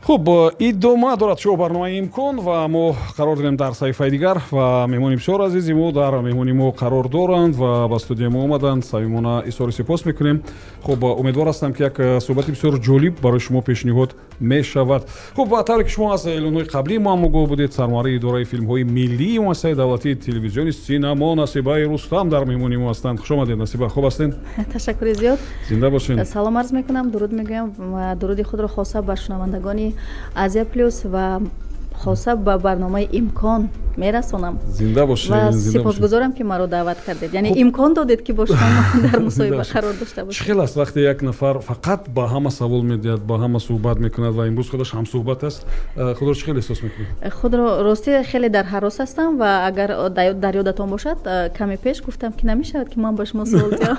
Хуб, идома дорад шоу барномаи «Имкон» ва мо қарор дорем дар саҳифаи дигар ва меҳмони бисёр азизи мо дар меҳмони мо қарор доранд ва ба студияи мо омаданд. Самимона изҳори сипос мекунем. Хуб, умедвор ҳастам, ки як суҳбати бисёр ҷолиб барои шумо пешниҳод мешавад. Хуб, ва тавре ки шумо аз эълонҳои қаблии мо ҳам огоҳ будед, сармуҳаррири идораи филмҳои миллии муассисаи давлатии телевизиони синамо Насибаи Рустам дар меҳмони мо ҳастанд. Хуш омадед, Насиба, хуб ҳастед? Ташаккури зиёд. Зинда бошед. Салом арз мекунам, дуруд мегӯям ва дуруди худро хоса ба шунавандагони «Азия Плюс» ва хоса ба барномаи «Имкон» мерасонам. Зинда бошед. Ва сипосгузорам, ки маро даъват кардед, яъне имкон додед, ки бо шумо дар мусоҳиба қарор дошта бошем. Чӣ хел аст, вақте як нафар фақат ба ҳама савол медиҳад, ба ҳама суҳбат мекунад ва имрӯз худаш ҳамсуҳбат аст? Худро чӣ хел эҳсос мекунед? Худро, ростӣ, хеле дар ҳарос ҳастам ва агар дар ёдатон бошад, каме пеш гуфтам, ки намешавад, ки ман ба шумо савол диҳам.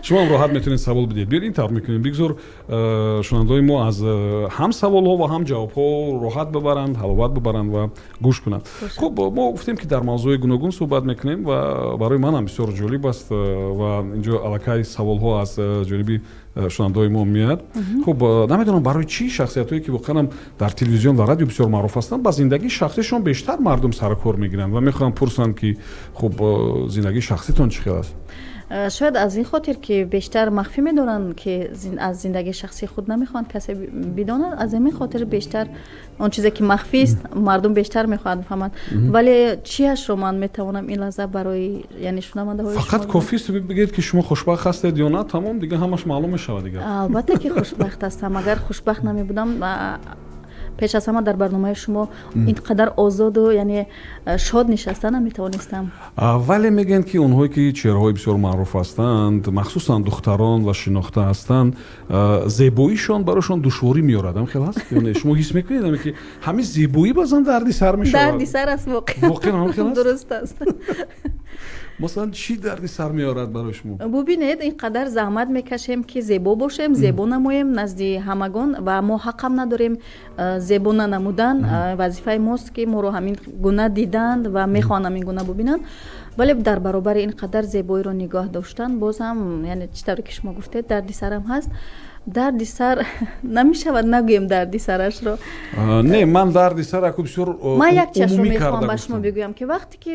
Шумо ҳам роҳат метавонед савол бидиҳед. Биёед, ин тавр мекунем: бигзор шунавандаҳои мо аз ҳам саволҳо ва ҳам ҷавобҳо роҳат бибаранд, ҳаловат бибаранд ва гӯш кунанд. Хуб, мо гуфтем, ки дар мавзӯи гуногун суҳбат мекунем ва барои манам бисёр ҷолиб аст ва инҷо аллакай саволҳо аз ҷониби шунавандаҳои мо меояд. Хуб, намедонам, барои чӣ шахсиятҳое, ки воқеанам дар телевизион ва радио бисёр маъруф ҳастанд, ба зиндагии шахсишон бештар мардум сарукор мегиранд ва мехоҳанд пурсанд, ки хуб, зиндагии шахситон чӣ хел аст? Шояд аз ин хотир, ки бештар махфӣ медоранд, ки аз зиндагии шахсии худ намехоҳанд касе бидонад. Аз ҳамин хотир бештар он чизе, ки махфист, мардум бештар мехоҳанд бифаҳманд. Вале чиашро ман метавонам ин лаҳза барои, яъне, шунавандаҳои Фақат кофист бигӯед, ки шумо хушбахт ҳастед ё на, тамом, дигар ҳамаш маълум мешавад дигар. Албатта, ки хушбахт ҳастам. Агар хушбахт намебудам, пеш аз ҳама дар барномаи шумо ин қадар озоду, яъне, шод нишаста наметавонистам. Вале мегӯянд, ки онҳое, ки чеҳраҳои бисёр маъруф ҳастанд, махсусан духтарон, ва шинохта ҳастанд, зебоишон барояшон душворӣ меорад. Ам хел ҳаст ё не? Шумо ҳис мекунед аме, ки ҳамин зебоӣ баъзан дарди сар мешавад? Дарди сар аст воқеан. Воқеан ҳам хел аст? Дуруст аст. Масалан, чӣ дарди сар меорад барои шумо? Бубинед, ин қадар заҳмат мекашем, ки зебо бошем, зебо намоем назди ҳамагон ва мо ҳақам надорем зебо нанамудан. Вазифаи мост, ки моро ҳамин гуна диданд ва мехоҳанд ҳамин гуна бубинанд. Вале дар баробари ин қадар зебоиро нигоҳ доштан боз ҳам, яъне, чӣ тавре ки шумо гуфтед, дарди сарам ҳаст. Дарди сар намешавад нагӯем дарди сарашро. Не, ман дарди сар аку бисёр Ман як чизро умумӣ мехоҳам карда ба шумо гуфтам. бигӯям, ки вақте ки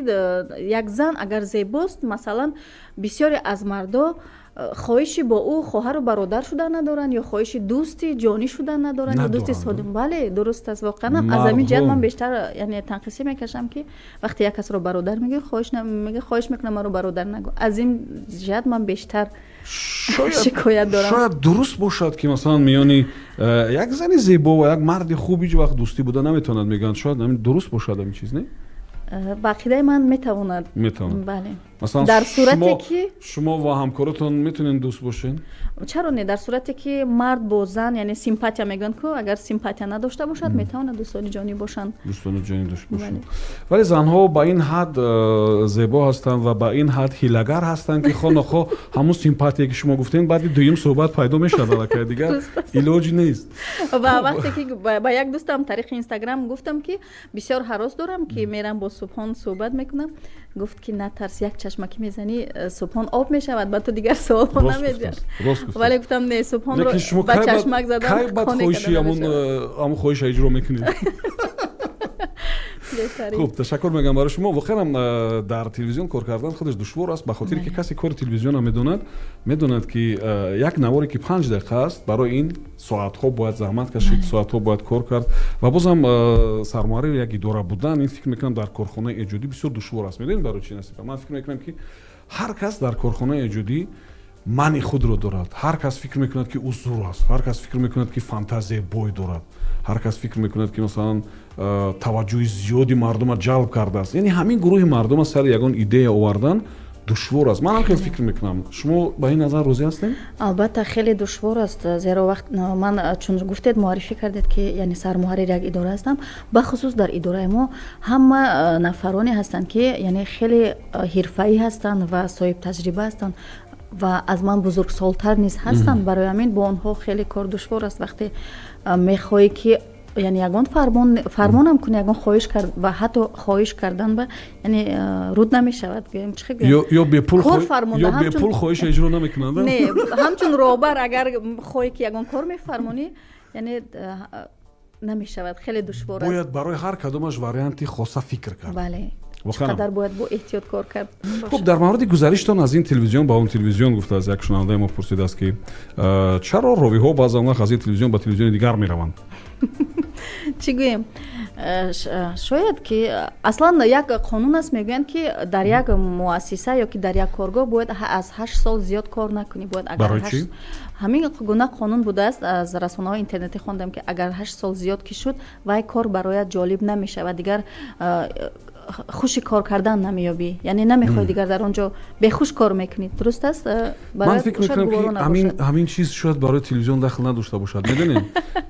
як зан агар зебост, масалан, бисёре аз мардо хоҳиши бо ӯ хоҳару бародар шудан надоранд ё хоҳиши дӯсти ҷонӣ шудан надоранд ё дӯсти Надоранд. содим. Бале, дуруст аст. Воқеан аз ҳамин ҷиҳат ман Мардҳо. бештар, яъне, танқисӣ мекашам, ки вақте як касро бародар мегӯӣ, хоҳиш мега, хоҳиш мекунам, маро бародар нагӯ. Аз ин ҷиҳат ман бештар шикоят дорам. Шояд дуруст бошад, ки масалан миёни як зани зебо ва як марди хуб ҳеҷ вақт дӯстӣ буда наметавонад, мегӯянд. Шояд ҳамин дуруст бошад, ҳамин чиз, не? Ба ақидаи ман, метавонад. Метавонад. Бале. Масалан, Дар сурате ки шумо ва ҳамкоротон метавонед дӯст бошед? Чаро не? Дар сурате ки мард бо зан, яъне, симпатия мегӯянд ку, агар симпатия надошта бошад, метавонад дӯстони ҷонӣ бошанд. Дӯстони ҷонӣ дошта бошанд. Бале. Вале занҳо ба ин ҳад зебо ҳастанд ва ба ин ҳад ҳилагар ҳастанд, ки хоҳ нохоҳ ҳамун симпатие, ки шумо гуфтем, баъди дуюм суҳбат пайдо мешавад, аллакай дигар илоҷ нест. Ва вақте ки ба як дӯстам тариқи Инстаграм гуфтам, ки бисёр ҳарос дорам, ки мерам, бо Субҳон суҳбат мекунам, гуфт, ки натарс, як чашмакӣ мезанӣ, Субҳон об мешавад, ба ту дигар саволҳо Рост намедиҳад. гуфтааст, рост гуфтааст. Вале гуфтам, не, Субҳонро Лекин шумо ба чашмак задан кай бад қонеъ хоҳиши карда ҳамун намешавад. Ҳамун хоҳиша иҷро мекунед? Беҳтарин. Хуб, ташаккур мегӯям барои шумо. Воқеан дар телевизион кор кардан худаш душвор аст, ба хотире ки касе кори телевизионро медонад, медонад, ки як наворе, ки 5 дақиқа аст, барои ин соатҳо бояд заҳмат кашид, соатҳо бояд кор кард. Ва бозам сармуҳаррири як идора будан, ин, фикр мекунам, дар корхонаи эҷодӣ бисёр душвор аст. Медонед, барои чӣ, Насиба? Ман фикр мекунам, ки ҳар кас дар корхонаи эҷодӣ мани худро дорад. Ҳар кас фикр мекунад, ки ӯ зур аст, ҳар кас фикр мекунад, ки фантазияи бой дорад, ҳар кас фикр мекунад, ки масалан таваҷҷӯҳи зиёди мардума ҷалб кардааст. Яъне ҳамин гурӯҳи мардума сари ягон идея овардан душвор аст. Ман ҳам хел фикр мекунам. Шумо ба ин назар розӣ ҳастем? Албатта, хеле душвор аст, зеро вақт ман, чун гуфтед, муаррифӣ кардед, ки, яъне, сармуҳаррири як идора ҳастам, бахусус дар идораи мо ҳама нафароне ҳастанд, ки, яъне, хеле ҳирфаӣ ҳастанд ва соҳибтаҷриба ҳастанд ва аз ман бузургсолтар низ ҳастанд. Барои ҳамин бо онҳо хеле кор душвор аст. Вақте мехоҳӣ, ки, яъне, ягон фармонам кунӣ, ягон хоҳиш кард ва ҳатто хоҳиш кардан ба, яъне, руд намешавад, гӯем, чӣ гӯем? Ё бепул Кор фармонда, ё бепул хоҳиша иҷро намекунанд? Не, ҳамчун роҳбар агар хоҳӣ, ки ягон кор мефармонӣ, яъне Намешавад, хеле душвор аст. Бояд барои ҳар кадомаш варианти хоса фикр кард. Бале, чӣ қадар бояд бо эҳтиёт кор кард. Хуб, дар мавриди гузариштон аз ин телевизион ба он телевизион гуфтааст, як шунавандаи мо пурсидааст, ки чаро ровиҳо баъзан вақт аз ин телевизион ба телевизиони дигар мераванд? Чӣ гӯем, шояд ки аслан як қонун аст, мегӯянд, ки дар як муассиса ё ки дар як коргоҳ бояд аз 8 сол зиёд кор накунӣ. Бояд агар ҳамин гуна қонун будааст, аз расонаҳои интернетӣ хондам, ки агар 8 сол зиёд ки шуд, вай кор барояд ҷолиб намешавад, дигар хуши кор кардан намеёбӣ, яъне намехоҳӣ, дигар дар он ҷо бехуш кор мекунӣ. Дуруст аст? Ман фикр мекунам, ки ҳамин чиз шояд барои телевизион дахл надошта бошад. Медонед,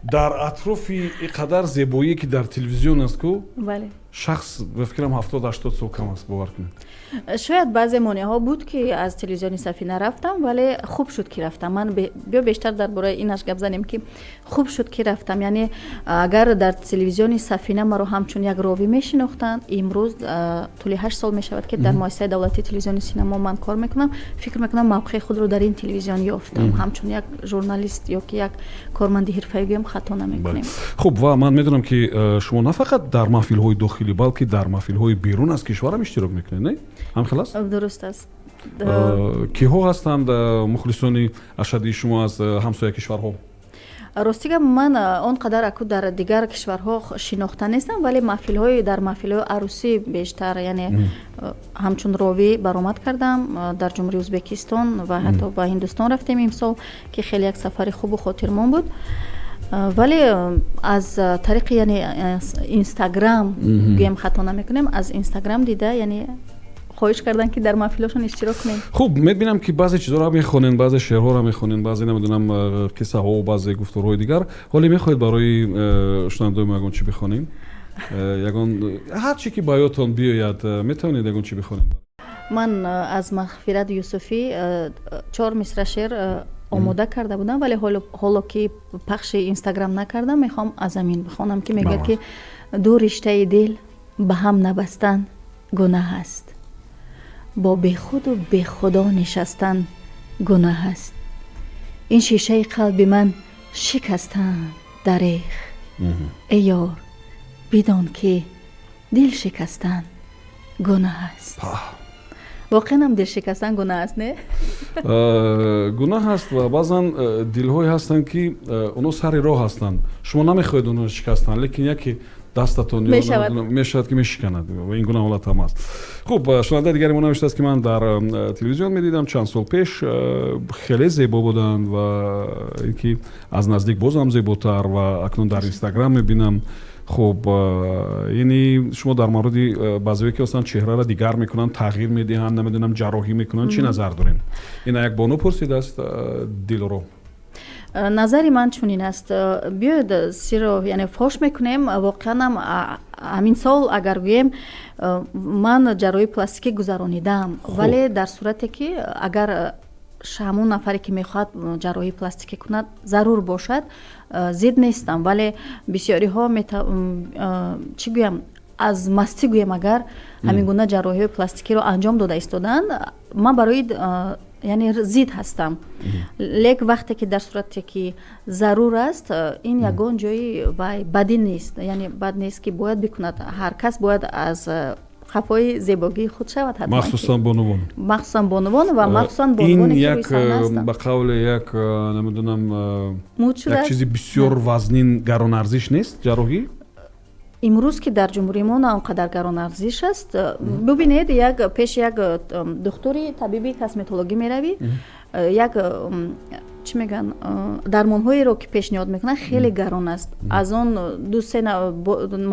дар атрофи ин қадар зебоие, ки дар телевизион аст ку, шахс, ба фикрам, 70-80 сол кам аст, бовар кунед. Шояд баъзе монеаҳо буд, ки аз телевизиони Сафина рафтам, вале хуб шуд, ки рафтам. Ман биё бештар дар бораи инаш гап занем, ки хуб шуд, ки рафтам. Яъне агар дар телевизиони Сафина маро ҳамчун як ровӣ мешинохтанд, имрӯз тӯли 8 сол мешавад, ки дар муассисаи давлатии телевизиони синамо ман кор мекунам. Фикр мекунам, мавқеи худро дар ин телевизион ёфтам ҳамчун як журналист ё ки як корманди ҳирфаӣ гӯям, хато намекунем. Хуб, ва ман медонам, ки шумо на фақат дар маҳфилҳои дохилӣ, балки дар маҳфилҳои берун аз кишварам иштирок мекунед, не? Ҳамхел аст? Дуруст аст. Киҳо ҳастанд мухлисони ашаддии шумо аз ҳамсоя кишварҳо? Рости гап, ман он қадар аку дар дигар кишварҳо шинохта нестам, вале маҳфилҳои дар маҳфилҳои арӯсӣ бештар, яъне ҳамчун ровӣ баромад кардам дар Ҷумҳурии Ӯзбекистон ва ҳатто ба Ҳиндустон рафтем имсол, ки хеле як сафари хубу хотирмон буд. Вале аз тариқи, яъне, Инстаграм гӯем, хато намекунем, аз Инстаграм дида, яъне хоҳиш кардан, ки дар маҳфилошон иштирок кунем. Хуб, мебинам, ки баъзе чизҳоро мехонен, баъзе шеърҳоро мехонен, баъзе, намедонам, қиссаҳо, баъзе гуфторҳои дигар. Ҳоле мехоҳед барои шунавандаои мо ягон чӣ бихонем? Ягон ҳар чӣ ки ба ёдтон биёяд, метавонед ягон чӣ бихонем? Ман аз Мағфират Юсуфӣ чор мисра шеър омода карда будам, вале ҳоло ки пахши Инстаграм накардам, мехоҳам аз амин бихонам, ки мегӯяд, ки ду риштаи дил ба ҳам набастан гунаҳ аст, бо бехуду бехудо нишастан гунаҳ аст, ин шишаи қалби ман шикастан дареғ, эй ёр, бидон, ки дил шикастан гунаҳ аст. Воқеан дил шикастан гунаҳ аст, не? Гунаҳ аст. Ва баъзан дилҳое ҳастанд, ки онҳо сари роҳ ҳастанд, шумо намехоҳед онҳоро шикастан, лекин яке дастатон мешавад, ки мешиканад, ва ин гуна ҳолат ҳам аст. Хуб, шунавандаи дигари мо навиштааст, ки ман дар телевизион медидам чанд сол пеш, хеле зебо буданд ва ин ки аз наздик боз ҳам зеботар, ва акнун дар Инстаграм мебинам. Хуб, яъне шумо дар мавриди баъзеое, ки ҳастанд, чеҳраро дигар мекунанд, тағйир медиҳанд, намедонам, ҷарроҳӣ мекунанд, чӣ назар дорем? Ина як бону пурсидааст, Дилоро. Назари ман чунин аст. Биёед, сирро, яъне, фош мекунем. Воқеанам ҳамин сол, агар гӯем, ман ҷарроҳии пластикӣ гузаронидам, вале дар сурате, ки агар ҳамон нафаре, ки мехоҳад ҷарроҳии пластикӣ кунад, зарур бошад, зид нестам. Вале бисёриҳо, чӣ гӯям, аз мастӣ гӯем, агар ҳамин гуна ҷарроҳиҳои пластикиро анҷом дода истодаанд, ман барои, яъне, зид ҳастам. Лек вақте ки дар сурате ки зарур аст, ин ягон ҷои вай бадӣ нест, яъне бад нест, ки бояд бикунад. Ҳар кас бояд аз қафои зебогии худ шавад. Махсусан бонувон. Махсусан бонувон ва махсусан бонувоне. Ин як, ба қавле, як, намедонам, як чизи бисёр вазнин, гаронарзиш нест ҷарроҳӣ? Имрӯз, ки дар ҷумҳурии мо на он қадар гаронарзиш аст. Бубинед, як пеши як духтури табиби косметологӣ меравӣ, як, чӣ мегӯянд, дармонҳоеро, ки пешниҳод мекунанд, хеле гарон аст. Аз он ду се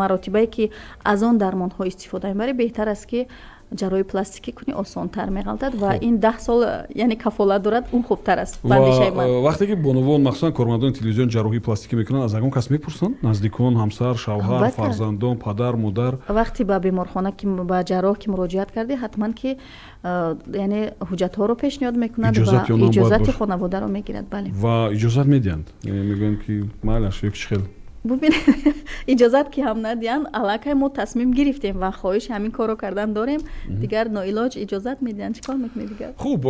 маротибае, ки аз он дармонҳо истифода мебарӣ, беҳтар аст, ки ҷарроҳии пластикӣ кунӣ, осонтар меғалтад ва ин 10 сол, яъне, кафолат дорад. Он хубтар аст, ба андешаи ман. Вақте ки бонувон, махсусан кормандони телевизион, ҷарроҳии пластикӣ мекунанд, аз ягон кас мепурсанд? Наздикон, ҳамсар, шавҳар, фарзандон, падар, модар? Вақте ба беморхона, ки ба ҷарроҳ ки муроҷиат кардӣ, ҳатман ки, яъне, ҳуҷҷатҳоро пешниҳод мекунад ва иҷозати хонаводаро мегирад, бале. Ва иҷозат медиҳанд, мегӯянд, ки майлаш, ё чӣ хел? Бубинед, иҷозат ки ҳам надиҳанд, аллакай мо тасмим гирифтем ва хоҳиши ҳамин корро кардан дорем. Дигар ноилоҷ иҷозат медиҳанд, чӣ кор мекунед дигар? Хуб,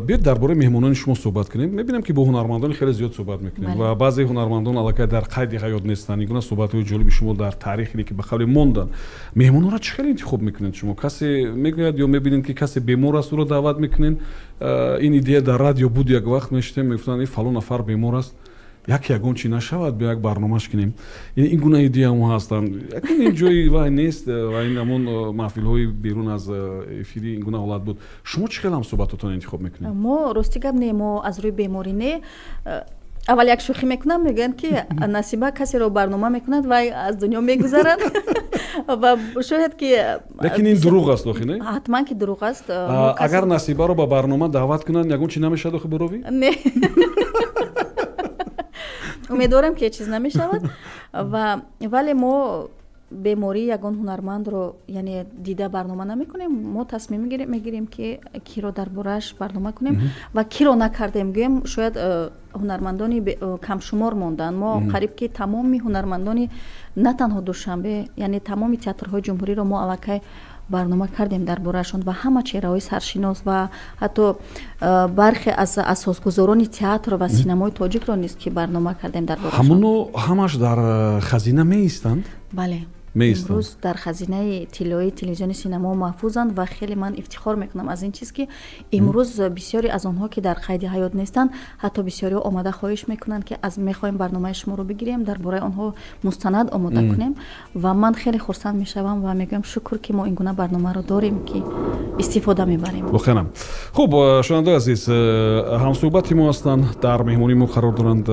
биёед, дар бораи меҳмонони шумо суҳбат кунем. Мебинам, ки бо ҳунармандони хеле зиёд суҳбат мекунем ва баъзе ҳунармандон аллакай дар қайди ҳаёт нестанд. Ин гуна суҳбатҳои ҷолиби шумо дар таърихе ки ба қавле монданд. Меҳмононро чӣ хеле интихоб мекунед шумо? Касе мегӯяд ё мебинед, ки касе бемор аст, ӯро даъват мекунед? Ин идея дар радио буд, як вақт мешитем, мегуфтанд, ин фалон нафар бемор аст, як ягон чӣ нашавад, биё як барномаш кунем. Ин гуна идеяҳо ҳастанд. Якун ин ҷои вай нест ва ин ҳамон маҳфилҳои берун аз эфири ин гуна ҳолат буд. Шумо чӣ хел ҳамсуҳбатотонро интихоб мекунед? Мо, рости гап, не, мо аз рӯи беморӣ не. Аввал як шӯхӣ мекунам, мегӯянд, ки Насиба касеро барнома мекунад, вай аз дунё мегузарад, ва шояд ки Лекин ин дурӯғ аст охи, не? Ҳатман ки дурӯғ аст. Агар Насибаро ба барнома даъват кунанд, ягон чӣ намешавад охи буровӣ? Не, умедворам, ки ҳеҷ чиз намешавад. Ва вале мо бемории ягон ҳунармандро, яъне, дида барнома намекунем. Мо тасмим мегирем, ки киро дар борааш барнома кунем ва киро накардем. Гӯем, шояд ҳунармандони камшумор монданд. Мо қариб ки тамоми ҳунармандони на танҳо Душанбе, яъне тамоми театрҳои ҷумҳуриро мо аллакай барнома кардем дар бораашон ва ҳама чеҳраҳои саршинос ва ҳатто бархе аз асосгузорони театр ва синамои тоҷикро низ ки барнома кардем дар бораашон. Ҳамоно ҳамаш дар хазина меистанд? Бале. Меистанд. Имрӯз дар хазинаи тиллоии телевизиони синамо маҳфузанд ва хеле ман ифтихор мекунам аз ин чиз, ки имрӯз бисёре аз онҳо, ки дар қайди ҳаёт нестанд, ҳатто бисёриҳо омада хоҳиш мекунанд, ки аз мехоҳем барномаи шуморо бигирем, дар бораи онҳо мустанад омода кунем. Ва ман хеле хурсанд мешавам ва мегӯям, шукр, ки мо ин гуна барномаро дорем, ки истифода мебарем. Воқеанам. Хуб, шунавандаои азиз, ҳамсуҳбати мо ҳастанд, дар меҳмонии мо қарор доранд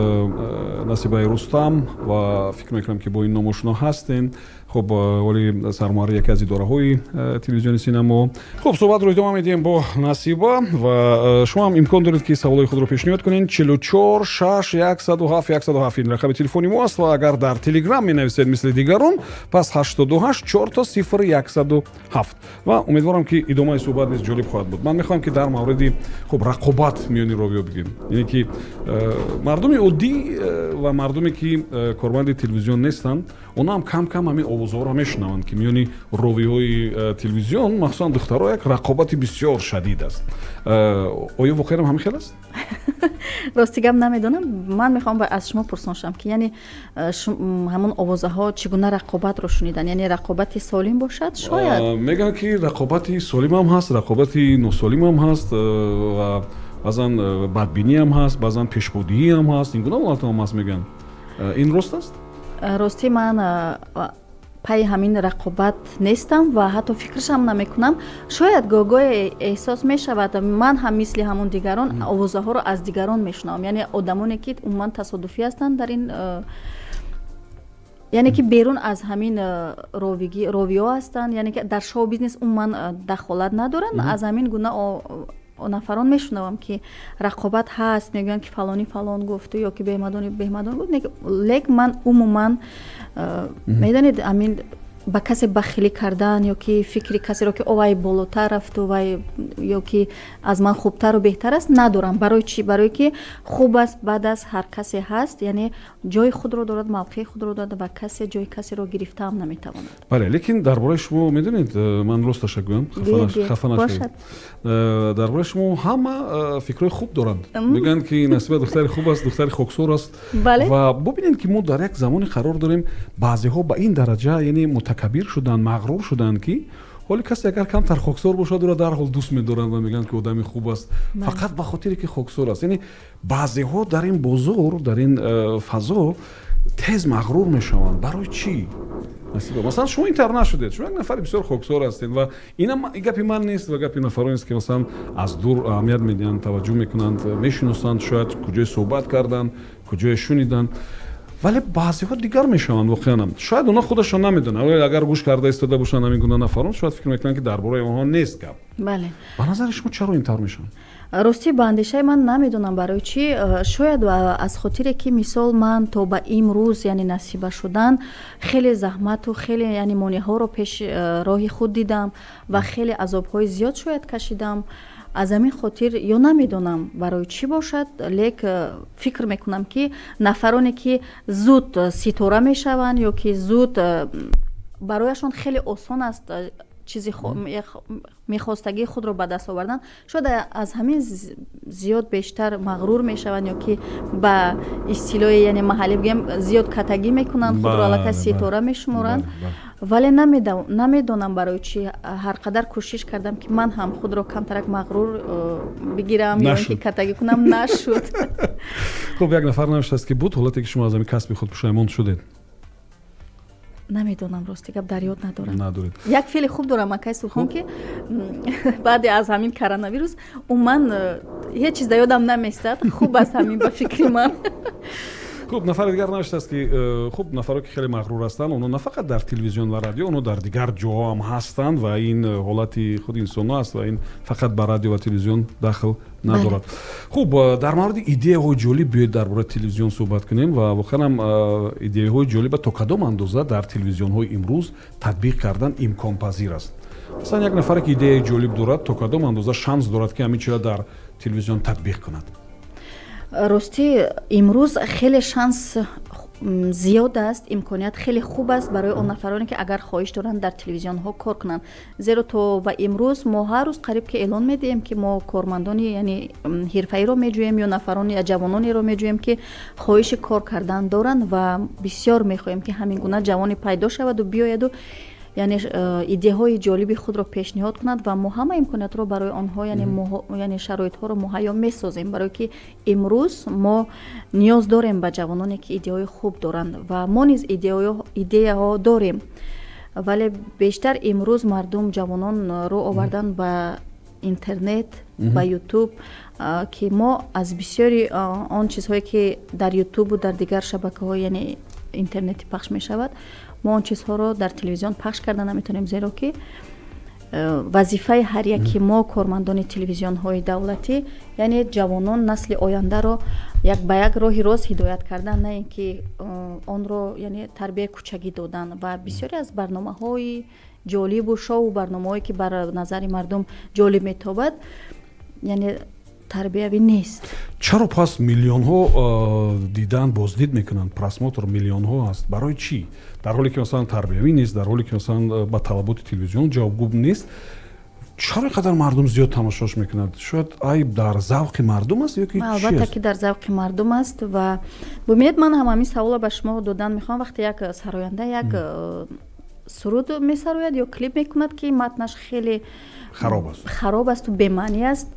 Насибаи Рустам ва фикр мекунам, ки бо ин ном ошно ҳастем. Хуб, вале сармуҳаррири яке аз идораҳои телевизиони синамо. Хуб, суҳбатро идома медиҳем бо Насиба ва шумо ҳам имкон доред, ки саволҳои худро пешниҳод кунед. 44 6 107 107 ин рақами телефони мо аст ва агар дар Телеграм менависед, мисли дигарон, пас 88 4 то 0 107. Ва умедворам, ки идомаи суҳбат низ ҷолиб хоҳад буд. Ман мехоҳам, ки дар мавриди, хуб, рақобат миёни ровиҳо бигӯем, яъне ки мардуми оддӣ ва мардуме, ки корманди телевизион нестанд, онҳо ҳам кам кам ҳамин овозҳоро мешунаванд, ки миёни ровиҳои телевизион, махсусан духтаро, як рақобати бисёр шадид аст. Оё воқеан ҳамин хел аст? Рости гап, намедонам. Ман мехоҳам аз шумо пурсон шавам, ки яъне ҳамон овозаҳо чӣ гуна рақобатро шунидан, яъне рақобати солим бошад шояд. Мегӯянд, ки рақобати солимам ҳаст, рақобати носолимам ҳаст ва баъзан бадбиниам ҳаст, баъзан пешбодиҳиам ҳаст, ин гуна ҳолатҳоам ҳаст, мегӯянд. Ин рост аст? Ростӣ, ман пайи ҳамин рақобат нестам ва ҳатто фикрашам намекунам. Шояд гоҳ-гоҳе эҳсос мешавад. Ман ҳам мисли ҳамон дигарон овозаҳоро аз дигарон мешунавам, яъне одамоне, ки умуман тасодуфӣ ҳастанд дар ин, яъне ки берун аз ҳамин ровиҳо ҳастанд, яъне ки дар шоу бизнес умуман дахолат надоранд. Аз ҳамин гуна нафарон мешунавам, ки рақобат ҳаст, мегӯянд, ки фалонӣ фалон гуфту ё ки беҳмадони беҳмадон гуфт. Лек ман умуман, медонед, ҳамин ба касе бахилӣ кардан ё ки фикри касеро, ки о, вай болотар рафту вай ё ки аз ман хубтару беҳтар аст, надорам. Барои чӣ? Барое ки хуб аст, бад аст, ҳар касе ҳаст, яъне ҷои худро дорад, мавқеи худро дорад ва касе ҷои касеро гирифтаам наметавонад. Бале, лекин дар бораи шумо, медонед, ман росташа гӯям, хафа нашавед, дар бораи шумо ҳама фикрҳои хуб доранд. Мегӯянд, ки Насиба духтари хуб аст, духтари хоксор аст. Ва бубинед, ки мо дар як замоне қарор дорем, баъзеҳо ба ин дараҷа, яъне, мутакаббир шуданд, мағрур шуданд, ки ҳоли касе агар камтар хоксор бошад, ӯро дарҳол дӯст медоранд ва мегӯянд, ки одами хуб аст, фақат ба хотире ки хоксор аст. Яъне баъзеҳо дар ин бозор, дар ин фазо тез мағрур мешаванд. Барои чӣ, масалан, шумо ин тавр нашудед? Шумо як нафари бисёр хоксор ҳастед ва инам гапи ман нест ва гапи нафаронест, ки масалан аз дур аҳамият медиҳанд, таваҷҷӯҳ мекунанд, мешиносанд, шояд куҷое суҳбат карданд, куҷое шуниданд. Вале баъзеҳо дигар мешаванд воқеанам. Шояд онҳо худашон намедонанд. Агар гӯш карда истода бошанд ҳамин гуна нафарон, шояд фикр мекунанд, ки дар бораи онҳо нест гап. Ба назари шумо, чаро ин тавр мешаванд? Ростӣ, ба андешаи ман, намедонам барои чӣ. Шояд аз хотире ки, мисол, ман то ба имрӯз, яъне насиба шудан, хеле заҳмату хеле, яъне, монеаҳоро пеш роҳи худ дидам ва хеле азобҳои зиёд шояд кашидам. Аз ҳамин хотир ё намедонам, барои чӣ бошад, лек фикр мекунам, ки нафароне, ки зуд ситора мешаванд ё ки зуд барояшон хеле осон аст чизи мехостагии худро ба даст овардан, шояд аз ҳамин зиёд бештар мағрур мешаванд ё ки ба истилоҳи, яъне, маҳаллӣ бигӯем, зиёд катагӣ мекунанд, худро аллакай ситора мешуморанд. Вале намедонам барои чӣ. Ҳар қадар кӯшиш кардам, ки ман ҳам худро камтарак мағрур бигирам ё ин ки катагӣ кунам, нашуд. Хуб, як нафар навиштааст, ки буд ҳолате, ки шумо аз ҳамин касби худ пушаймон шудед? Намедонам, рости гап, дар ёд надорам. Надоред. Як феъли хуб дорам, акай Сурхон, ки баъде аз ҳамин коронавирус умуман ҳеҷ чиз дар ёдам наместад. Хуб аст ҳамин, ба фикри ман. Хуб, нафари дигар навиштааст, ки хуб, нафаро, ки хеле мағрур ҳастанд, онҳо на фақат дар телевизион ва радио, онҳо дар дигар ҷоҳо ҳам ҳастанд ва ин ҳолати худи инсонҳо аст ва ин фақат ба радио ва телевизион дахл надорад. Хуб, дар мавриди идеяҳои ҷолиб биёед дар бораи телевизион суҳбат кунем. Ва воқеан ҳам идеяҳои ҷолиба то кадом андоза дар телевизионҳои имрӯз татбиқ кардан имконпазир аст? Масалан, як нафаре, ки идеяи ҷолиб дорад, то кадом андоза шанс дорад, ки ҳамин чизро дар телевизион татбиқ кунад? Ростӣ, имрӯз хеле шанс зиёд аст, имконият хеле хуб аст барои он нафароне, ки агар хоҳиш доранд дар телевизионҳо кор кунанд, зеро то ба имрӯз мо ҳар рӯз қариб ки эълон медиҳем, ки мо кормандони, яъне, ҳирфаиро меҷӯем ё нафарони, ҷавононеро меҷӯем, ки хоҳиши кор кардан доранд, ва бисёр мехоҳем, ки ҳамин гуна ҷавоне пайдо шаваду биёяду, яъне, идеяҳои ҷолиби худро пешниҳод кунад ва мо ҳама имкониятро барои онҳо, яъне шароитҳоро муҳайё месозем, барое ки имрӯз мо ниёз дорем ба ҷавононе, ки идеяҳои хуб доранд, ва мо низ идеяҳо дорем. Вале бештар имрӯз мардум, ҷавонон рӯ овардан ба интернет, ба Ютуб, ки мо аз бисёри он чизҳое, ки дар Ютубу дар дигар шабакаҳо, яъне интернетӣ, пахш мешавад, мо он чизҳоро дар телевизион пахш карда наметавонем, зеро ки вазифаи ҳар яки мо, кормандони телевизионҳои давлатӣ, яъне ҷавонон, насли ояндаро як ба як роҳи рост ҳидоят кардан, на ин ки онро, яъне, тарбияи кӯчагӣ додан. Ва бисёре аз барномаҳои ҷолибу шоу, барномаҳое, ки бар назари мардум ҷолиб метобад, яъне тарбиявӣ нест. Чаро пас миллионҳо дидан, боздид мекунанд, просмотр миллионҳо аст? Барои чӣ, дар ҳоле ки, масалан, тарбиявӣ нест, дар ҳоле ки, масалан, ба талаботи телевизион ҷавобгӯ нест, чаро ин қадар мардум зиёд тамошош мекунад? Шояд айб дар завқи мардум аст ё ки? Албатта, ки дар завқи мардум аст. Ва бубинед, ман ҳам ҳамин саволро ба шумо додан мехоҳам. Вақте як сароянда як суруд месарояд ё клип мекунад, ки матнаш хеле хароб аст, хароб асту бемаънӣ аст,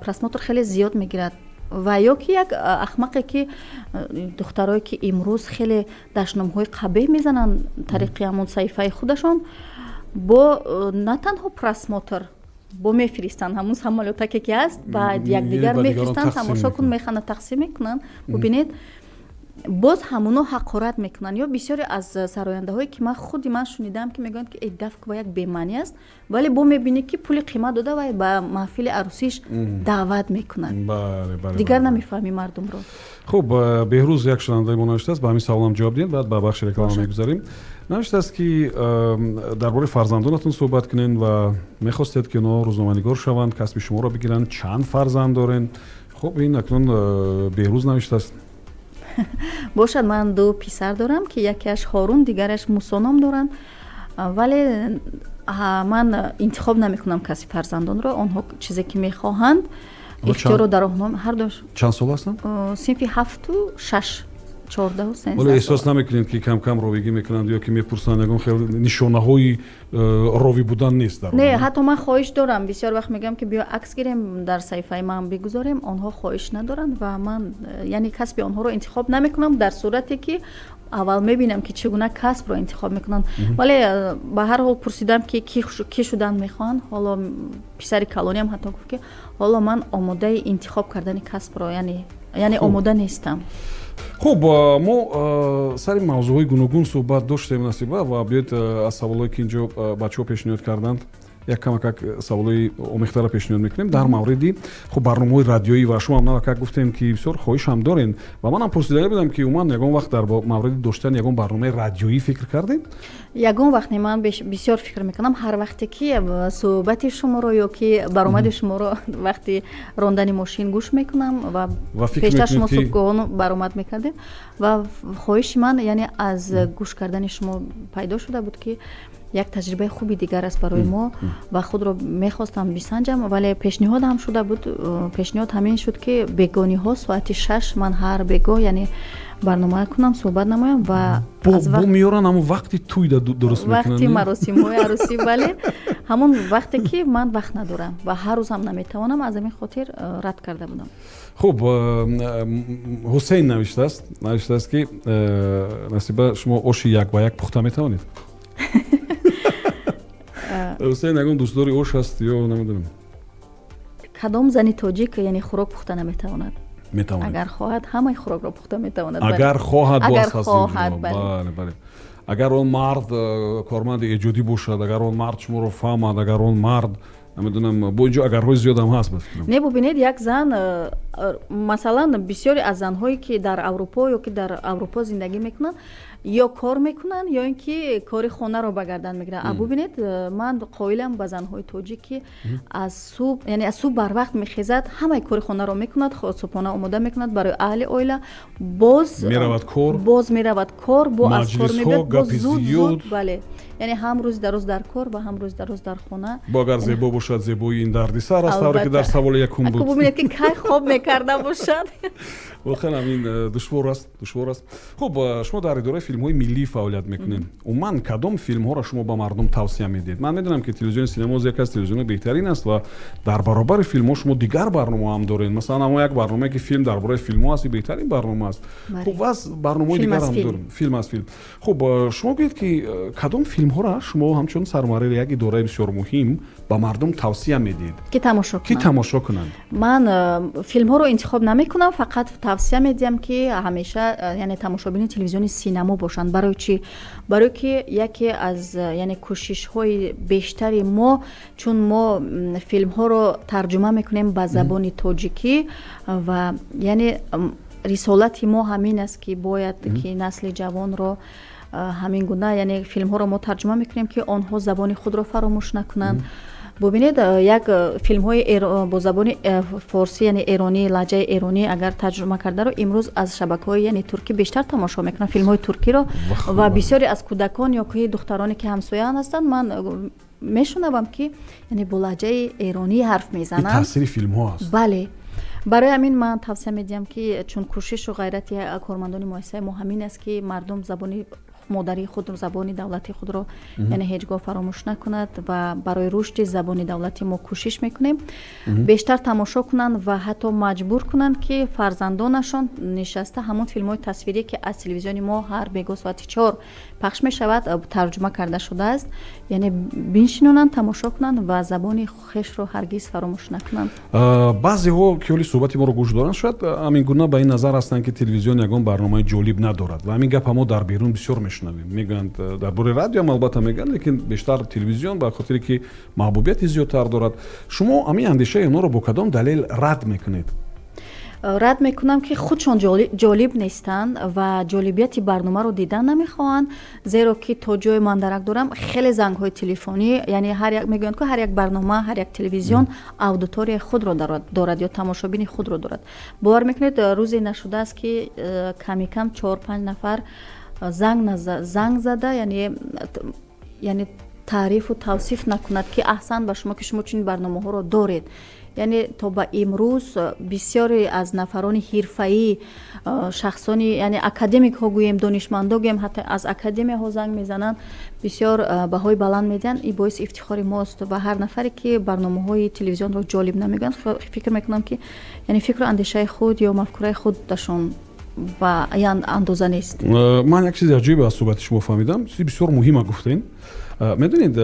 просмотр хеле зиёд мегирад. Ва ё ки як ахмақе, ки духтарое, ки имрӯз хеле дашномҳои қабеҳ мезананд тариқи ҳамон саҳифаи худашон, бо на танҳо просмотр, бо мефиристанд, ҳамун самолётаке ки ҳаст, ба якдигар мефиристанд, тамошо кун, механда, тақсим мекунанд. Бубинед, боз ҳамуно ҳақорат мекунанд. Ё бисёре аз сарояндаҳое, ки ман худи ман шунидам, ки мегӯянд, ки э, дафк ва як бемаънӣ аст, вале бо мебинӣ, ки пули қимат дода ва ба маҳфили арӯсиш даъват мекунад. Дигар намефаҳмӣ мардумро. Хуб, Беҳрӯз, як шунавандаи мо навиштааст, ба ҳамин саволам ҷавоб диҳем, баъд ба бахши реклама мегузарем. Навиштааст, ки дар бораи фарзандонатон суҳбат кунем ва мехостед, ки онҳо рӯзноманигор шаванд, касби шуморо бигиранд. Чанд фарзанд дорем? Хуб, ин акнун Беҳрӯз навиштааст. Бошад, ман ду писар дорам, ки якеаш Ҳорун, дигараш Мусо ном доранд. Вале ман интихоб намекунам каси фарзандонро. Онҳо чизе ки мехоҳанд, ихтиёрро дар онҳо ҳардуш. Чанд сол ҳастанд? Синфи ҳафту шаш, 14-у 13. Вале эҳсос намекунед, ки кам кам ровигӣ мекунанд ё ки мепурсанд? Ягон хел нишонаҳои ровӣ будан нест дар? Не, ҳатто ман хоҳиш дорам, бисёр вақт мегӯям, ки биё акс гирем, дар саҳифаи ман бигузорем. Онҳо хоҳиш надоранд ва ман, яъне, касби онҳоро интихоб намекунам, дар сурате ки аввал мебинам, ки чӣ гуна касбро интихоб мекунанд. Вале ба ҳар ҳол пурсидам, ки кӣ шудан мехоҳанд. Ҳоло писари калониам ҳатто гуфт, ки ҳоло ман омодаи интихоб кардани касбро, яъне омода нестам. Хуб, мо сари мавзӯъҳои гуногун суҳбат доштем, Насиба, ва биёед аз саволҳое, ки инҷо бачаҳо пешниҳод карданд, Як камакак саволои омехтаро пешниҳод мекунем дар мавриди, хуб, барномаҳои радиоӣ. Ва шумо ҳам навакак гуфтем, ки бисёр хоҳиш ҳам дорем, ва манам пурсидагӣ будам, ки умуман ягон вақт дар мавриди доштани ягон барномаи радиоӣ фикр кардем? Ягон вақт не. Ман бисёр фикр мекунам. Ҳар вақте ки суҳбати шуморо ё ки баромади шуморо вақти рондани мошин гӯш мекунам, ва пештар шумо субҳгоҳон баромад мекардем, ва хоҳиши ман, яъне, аз гӯш кардани шумо пайдо шуда буд, ки як таҷрибаи хуби дигар аст барои мо ва худро мехостам бисанҷам. Вале пешниҳод ҳам шуда буд. Пешниҳод ҳамин шуд, ки бегониҳо соати 6 ман ҳар бегоҳ, яъне, барнома кунам, суҳбат намоям. Ва бо меёран ҳамон вақти тӯйда дуруст. Вақти маросимҳои арӯсӣ, бале, ҳамон вақте ки ман вақт надорам ва ҳар рӯзам наметавонам. Аз ҳамин хотир рад карда будам. Хуб, Ҳусейн навиштааст, ки Насиба, шумо оши як ба як пухта метавонед? Ҳусейн ягон дӯстдори ош аст ё намедонам. Кадом зани тоҷик, яъне, хӯрок пухта наметавонад? Метавонад. Агар хоҳад, ҳамаи хӯрокро пухта метавонад. Агар хоҳад. Агар хоҳад. Бале, агар он мард корманди эҷодӣ бошад, агар он мард шуморо фаҳмад, агар он мард, намедонам, бо инҷо агарҳои зиёдам ҳаст, ба фикрам. Не, бубинед, як зан масалан, бисёре аз занҳое, ки дар Аврупо ё ки дар Аврупо зиндагӣ мекунанд, ё кор мекунанд, ё ин ки кори хонаро ба гардан мегиранд. А бубинед, ман қоилам ба занҳои тоҷик, ки аз субҳ, яъне аз субҳ барвақт мехезад, ҳамаи кори хонаро мекунад, субҳона омода мекунад барои аҳли оила, боз меравад кор. Боз меравад кор, бо аз кор мебиёд, боз зуд зуд, бале, яъне ҳам рӯзи дар рӯз дар кор ва ҳам рӯзи дар рӯз дар хона. Бо агар зебо бошад, зебои ин дарди сар аст, тавре ки дар саволи якум буд. Бубинед, ки кай хоб мекарда бошад. Воқеан ин душвор аст, душвор аст. Хуб, шумо дар идораи филмҳои миллӣ фаъолият мекунед. Умуман кадом филмҳоро шумо ба мардум тавсия медиҳед? Ман медонам, ки телевизиони Синемо яке аз телевизионҳои беҳтарин аст ва дар баробари филмҳо шумо дигар барномаҳо ҳам доред. Масалан, ҳамон як барномае, ки филм дар бораи филмҳо аст, беҳтарин барнома аст. Хуб, ваз барномаҳои дигар ҳам дорем, филм аз филм. Хуб, шумо гӯед, ки кадом филмҳоро шумо ҳамчун сармуҳаррири як идораи бисёр муҳим ба мардум тавсия медиҳед? Ки тамошо. Ки тамошо кунанд. Ман филмҳоро интихоб намекунам, фақат тавсия медиҳам, ки ҳамеша, яъне, тамошобини телевизиони Синамо бошанд. Барои чӣ? Барое ки яке аз, яъне, кӯшишҳои бештари мо, чун мо филмҳоро тарҷума мекунем ба забони тоҷикӣ ва, яъне, рисолати мо ҳамин аст, ки бояд ки насли ҷавонро ҳамин гуна, яъне, филмҳоро мо тарҷума мекунем, ки онҳо забони худро фаромӯш накунанд. Бубинед, як филмҳои бо забони форсӣ, яъне эронӣ, лаҳҷаи эронӣ агар тарҷума кардаро имрӯз аз шабакаҳои, яъне, туркӣ бештар тамошо мекунанд филмҳои туркиро. Ва бисёре аз кӯдакон ё ки духтароне, ки ҳамсояан ҳастанд, ман мешунавам, ки, яъне, бо лаҳҷаи эронӣ ҳарф мезананд. Таъсири филмҳо аст. Бале, барои ҳамин ман тавсия медиҳам, ки чун кӯшишу ғайрати кормандони муассисаи мо ҳамин аст, ки мардум забони модарии худ, забони давлати худро, яъне, ҳеҷ гоҳ фаромӯш накунад ва барои рушди забони давлати мо кӯшиш мекунем, бештар тамошо кунанд ва ҳатто маҷбур кунанд, ки фарзандонашон нишаста ҳамон филмҳои тасвирӣ, ки аз телевизиони мо ҳар бегоҳ соати 4 пахш мешавад, тарҷума карда шудааст, яъне, биншинонанд, тамошо кунанд ва забони хешро ҳаргиз фаромӯш накунанд. Баъзеҳо, ки ҳоли суҳбати моро гӯш доранд, шояд ҳамин гуна ба ин назар ҳастанд, ки телевизион ягон барномаи ҷолиб надорад. Ва ҳамин гапа мо дар берун бисёр мешунавем. Мегӯянд, дар бораи радиоам албатта мегӯянд, лекин бештар телевизион, ба хотире ки маҳбубияти зиёдтар дорад. Шумо ҳамин андешаи онҳоро бо кадом далел рад мекунед? Рад мекунам, ки худшон ҷолиб нестанд ва ҷолибияти барномаро дидан намехоҳанд, зеро ки то ҷое ман дарак дорам, хеле зангҳои телефонӣ, яъне, ҳар як мегӯянд, ки ҳар як барнома, ҳар як телевизион аудиторияи худро дорад ё тамошобини худро дорад. Бовар мекунед, рӯзе нашудааст, ки ками кам чор панҷ нафар занг зада, яъне таърифу тавсиф накунад, ки аҳсан ба шумо, ки шумо чунин барномаҳоро доред. Яъне, то ба имрӯз бисёре аз нафарони ҳирфаӣ, шахсони, яъне, академикҳо гӯем, донишмандо гӯем, ҳатто аз академияҳо занг мезананд, бисёр баҳои баланд медиҳанд. Ин боиси ифтихори мост ва ҳар нафаре, ки барномаҳои телевизионро ҷолиб намегӯянд, фикр мекунам, ки, яъне, фикру андешаи худ ё мафкураи худашон ба андоза нест. Ман як чизи аҷибе аз суҳбати шумо фаҳмидам, чизи бисёр муҳима гуфтем. Медонед,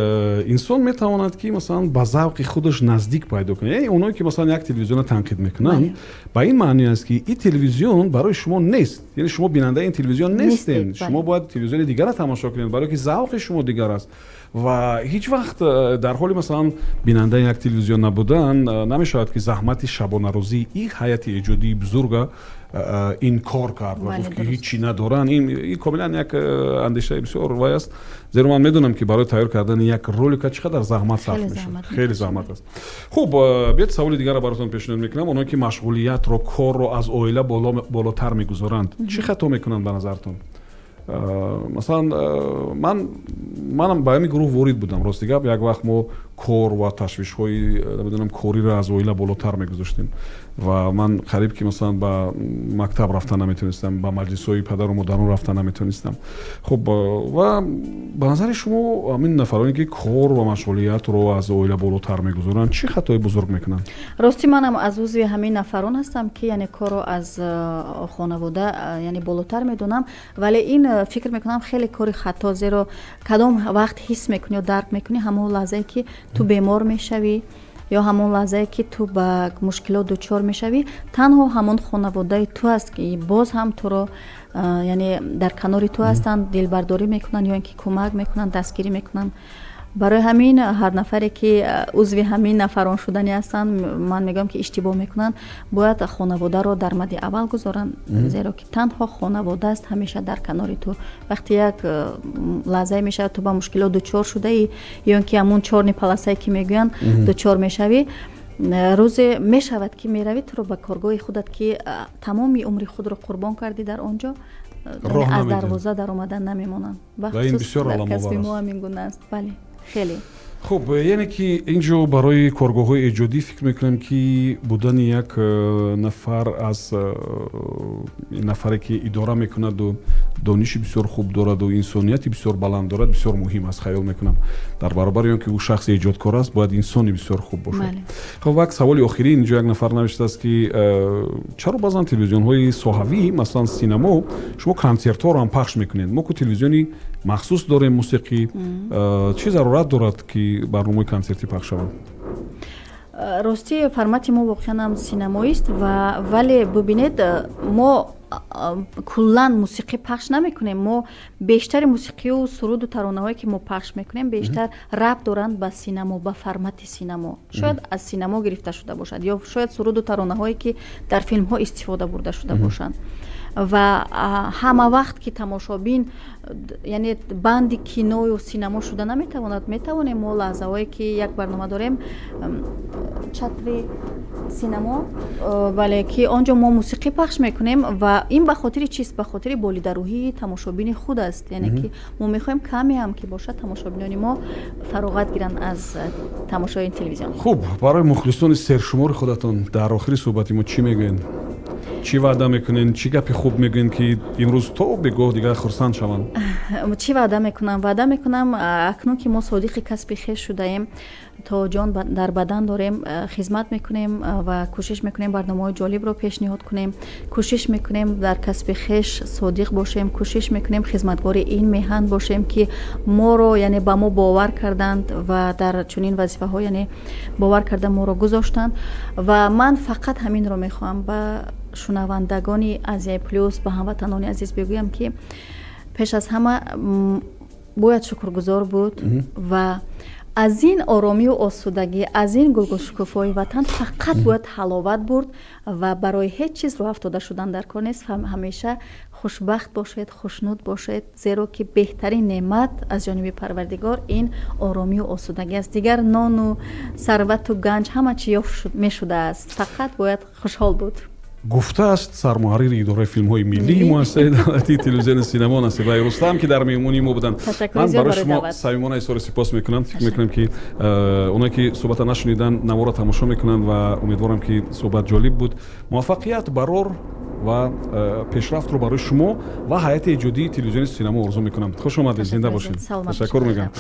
инсон метавонад, ки масалан ба завқи худаш наздик пайдо кунад. Яъне оное ки масалан як телевизионро танқид мекунанд, ба ин маъне аст, ки ин телевизион барои шумо нест, яъне шумо бинандаи ин телевизион нестед, шумо бояд телевизиони дигарро тамошо кунед, барое ки завқи шумо дигар аст. Ва ҳеҷ вақт дар ҳоли масалан бинандаи як телевизион набудан намешавад, ки заҳмати шабонарӯзии ин ҳайати эҷодии бузурга инкор кард ва гуфт, ки ҳеҷ чӣ надоранд. Ин комилан як андешаи бисёр вай аст, зеро ман медонам, ки барои тайёр кардани як ролика чӣ қадар заҳмат сарф мешавад, хеле заҳмат аст. Хуб, биёед, саволи дигарро баротон пешниҳод мекунам. Оное ки машғулиятро, корро аз оила болотар мегузоранд, чӣ хато мекунанд ба назартон? Масалан, манам ба ҳамин гурӯҳ ворид будам. Рости гап, як вақт мо кор ва ташвишҳои, намедонам, кориро аз оила болотар мегузоштем ва ман қариб ки масалан ба мактаб рафта наметонистам, ба маҷлисҳои падару модарон рафта наметонистам. Хуб, ва ба назари шумо, ҳамин нафароне ки кор ва машғулиятро аз оила болотар мегузоранд, чӣ хатои бузург мекунанд? Ростӣ, манам аз узви ҳамин нафарон ҳастам, ки яъне корро аз хонавода, яъне болотар медонам. Вале ин, фикр мекунам, хеле кори хато, зеро кадом вақт ҳис мекунӣ ё дарк мекунӣ? Ҳамон лаҳзае ки ту бемор мешавӣ ё ҳамон лаҳзае ки ту ба мушкилот дучор мешавӣ. Танҳо ҳамон хонаводаи ту аст, ки боз ҳам туро, яъне дар канори ту ҳастанд, дилбардорӣ мекунанд ё ин ки кӯмак мекунанд, дастгирӣ мекунанд. Барои ҳамин ҳар нафаре ки узви ҳамин нафарон шудани ҳастанд, ман мегӯям, ки иштибоҳ мекунанд. Бояд хонаводаро дар мадди аввал гузоранд, зеро ки танҳо хонавода аст ҳамеша дар канори ту. Вақте як лаҳзае мешавад, ту ба мушкилот дучор шудаӣ ё ин ки ҳамун чёрный полоса е ки мегӯянд, дучор мешавӣ, рӯзе мешавад, ки меравӣ, туро ба коргоҳи худат, ки тамоми умри худро қурбон кардӣ дар он ҷо, аз дарвоза даромадан намемонанд. Бахусус дар касби мо ҳамин гуна аст. Бале, хеле. Хуб, яъне ки ин ҷо барои коргоҳҳои эҷодӣ фикр мекунам, ки будани як нафар аз нафаре ки идора мекунаду дониши бисёр хуб дораду инсонияти бисёр баланд дорад, бисёр муҳим аст. Хаёл мекунам, дар баробари он ки ӯ шахси эҷодкор аст, бояд инсони бисёр хуб бошад. Хуб, як саволи охирин. Инҷо як нафар навиштааст, ки чаро баъзан телевизионҳои соҳавӣ, масалан синамо, шумо консертҳоро ҳам пахш мекунед? Мо ку телевизиони махсус дорем, мусиқӣ. Чӣ зарурат дорад, ки барномаи консертӣ пахш шаванд? Ростӣ, формати мо воқеан ҳам синамоист ва вале бубинед, мо куллан мусиқӣ пахш намекунем. Мо бештари мусиқию суруду таронаҳое ки мо пахш мекунем, бештар рабт доранд ба синамо, ба формати синамо. Шояд аз синамо гирифта шуда бошад ё шояд суруду таронаҳое ки дар филмҳо истифода бурда шуда бошанд. Ва ҳама вақт ки тамошобин, яъне банди киною синамо шуда наметавонад. Метавонем мо лаҳзаҳое ки як барнома дорем, «Чатри синамо», бале, ки он ҷо мо мусиқӣ пахш мекунем. Ва ин ба хотири чист? Ба хотири болидарӯҳии тамошобини худ аст. Яъне ки мо мехоҳем, каме ҳам ки бошад, тамошобинони мо фароғат гиранд аз тамошои ин телевизион. Хуб, барои мухлисони сершумори худатон дар охири суҳбати мо чӣ мегӯед? Чӣ ваъда мекунед? Чӣ гапи хуб мегӯед, ки имрӯз то бегоҳ дигар хурсанд шаванд? Чӣ ваъда мекунам? Ваъда мекунам, акнун ки мо содиқи касби хеш шудаем, то ҷон дар бадан дорем, хизмат мекунем ва кӯшиш мекунем барномаҳои ҷолибро пешниҳод кунем. Кӯшиш мекунем дар касби хеш содиқ бошем, кӯшиш мекунем хизматгори ин меҳан бошем, ки моро, яъне ба мо бовар карданд ва дар чунин вазифаҳо, яъне бовар карда моро гузоштанд. Ва ман фақат ҳаминро мехоҳам ба шунавандагони «Азияи Плюс», ба ҳамватанони азиз бигӯям, ки пеш аз ҳама бояд шукргузор буд ва аз ин оромию осудагӣ, аз ин гулгулшукуфои ватан фақат бояд ҳаловат бурд ва барои ҳеҷ чиз роҳ афтода шудан дар кор нест. Ҳамеша хушбахт бошед, хушнуд бошед, зеро ки беҳтарин неъмат аз ҷониби Парвардигор ин оромию осудагӣ аст. Дигар нону сарвату ганҷ, ҳама чи ёфт мешудааст, фақат бояд хушҳол буд. Гуфтааст сармуҳаррири идораи филмҳои миллии муассисаи давлатии телевизиони синамо Насибаи Рустам, ки дар меҳмонии мо буданд. Ман барои шумо самимона изҳори сипос мекунам. Фикр мекунам, ки оное ки суҳбата нашуниданд, наворо тамошо мекунанд ва умедворам, ки суҳбат ҷолиб буд. Муваффақият, барор ва пешрафтро барои шумо ва ҳайати эҷодии телевизиони синамо орзу мекунам. Хуш омадед, зинда бошед, ташаккур мегӯям.